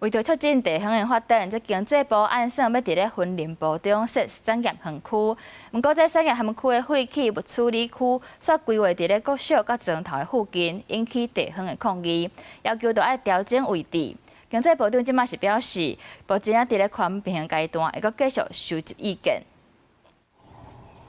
為著促進地方的發展，這經濟部按算欲佇咧雲林埔中設產業園區。毋過，這產業園區的廢棄物處理區，煞規劃佇咧國小佮莊頭的附近，引起地方的抗議，要求著愛調整位置。經濟部長這馬是表示，目前猶佇咧環評階段，會閣繼續收集意見。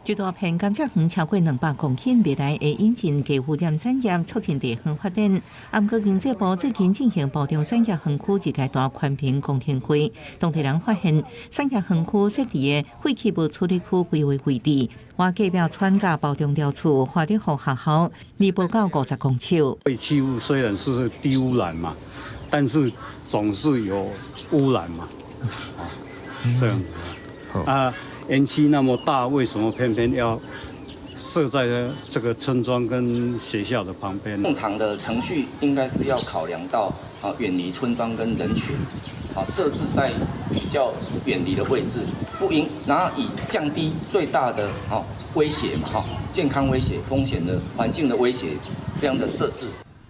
一大片甘蔗園超過200公頃，未來會引進低污染產業，促進地方發展。毋過經濟部最近進行埔中產業園區二階段環評公聽會，當地人發現產業園區設置的廢棄物處理區規劃位置，倚隔壁村佮埔中寮厝華德福學校，離無到50公尺。廢棄物雖然是低污染嘛，但是總是有污染嘛，啊，這樣子啊。園區那麼大，為什麼偏偏要設在這個村莊跟學校的旁邊？正常的程序應該是要考量到啊，遠離村莊跟人群，啊，設置在比較遠離的位置，不應，然後以降低最大的啊威脅嘛，哈，健康威脅、風險的環境的威脅這樣的設置。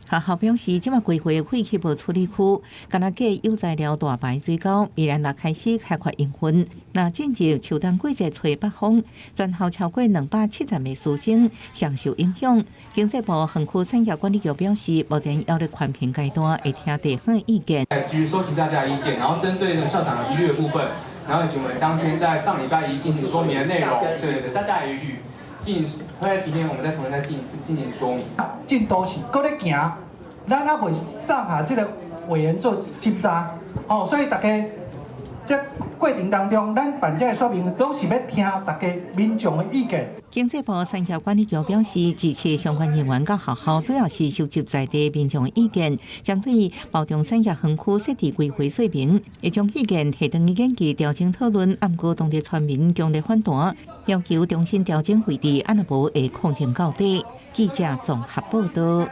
學校表示，這馬規劃廢棄物處理區，敢若蓋有材料大排水溝，未來若開始開發營運，若進入秋冬季節吹北風，全校超過270個師生上受影響。經濟部園區產業管理局表示，目前猶佇環評階段，會聽地方意見。繼續收集大家的意見，然後針對校長疑慮的部分，然後以及我們當天在上禮拜一進行說明的內容，對對對，大家的疑慮。進會在今天，我們再重新再進一次進行說明。進度是閣咧行，咱猶未送予這个委員做審查，哦，所以大家這過程當中，咱辦這个說明，攏是欲聽大家民眾的意見。經濟部產業管理局表示，支持相關人員佮學校，主要是收集在地民眾的意見，針對埔中產業園區設置規劃說明，會將意見提轉去研究調整討論。毋過當地村民強烈反彈，要求重新調整位置，按若無會抗爭到底。記者綜合報道。